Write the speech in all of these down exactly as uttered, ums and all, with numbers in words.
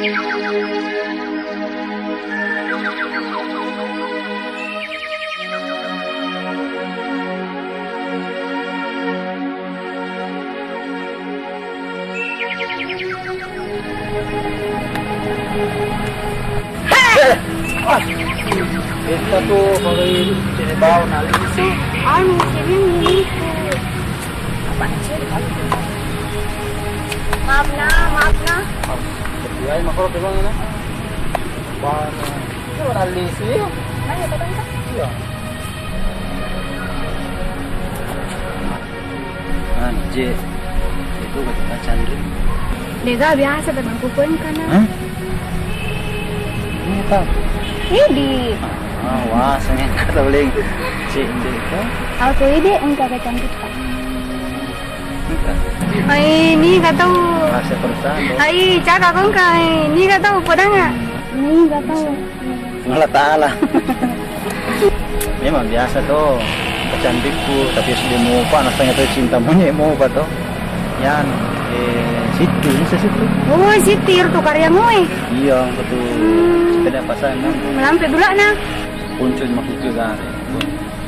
Kita tuh kalau ini jadi bau nalisi. Anu, sini itu. Apa sih? Maaf nah, maaf nah. Iya, makro tuh bang ini. Bang, itu nalisi. Mana ya, Bang? Iya. Anje, itu kata Chandra. Dega biasa teman kukuin kana. Hah? Ini apa? Ini di. Ah, wah, saya kata boleh. Cik, cik, itu. Aku ide engkau kata kita. Enggak. Ai, ini kata. Rasa perasaan, loh. Ai, caka kau engkau. Ini kata, podanga. Ini kata. Allah Ta'ala. Memang biasa tuh, kecandikku, tapi sudah mopa, nasanya tuh cinta monyet mopa tuh. Yan, eh, situ, bisa situ. Oh, situ, itu karya moe. Iya, betul. Hmm. Sepeda pasangan. Melampe dulu, nah. Kunci maksudnya kan.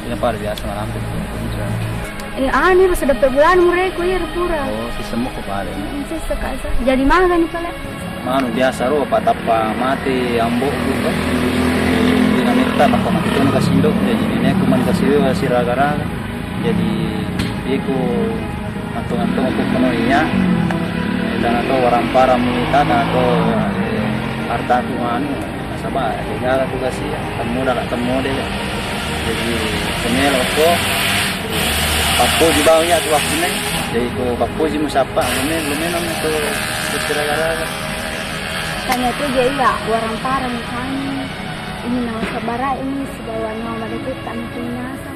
Tidak pada biasa melampe. Kunci. Eh, anu, sudah per bulan mureku, iya, pura. Oh, si semua kok pada, ya? Sisa kasa. Jadi maga ni pala. Manu biasa ro, patappa mate ambo gitu. Dina metta, tappa mate tono kasindo. Jadi neneku mani kasindo siraga-raga. Jadi iku atong-atong aku kono iya. Tana to warampara mita, tana to, eh, hartaku anu. Nasaba, de gaga tugas iya, temmu dala temmu de. Jadi, semelo ko, pappoji bawang iya tu waktu ne. Jadi, ko pappoji musappa, lumen, lumen om tu, tu siraga-raga. Tanya tu je iya, warang parang kami. Ini nama sabara ini, sibawa nama pada kita, ini nasa.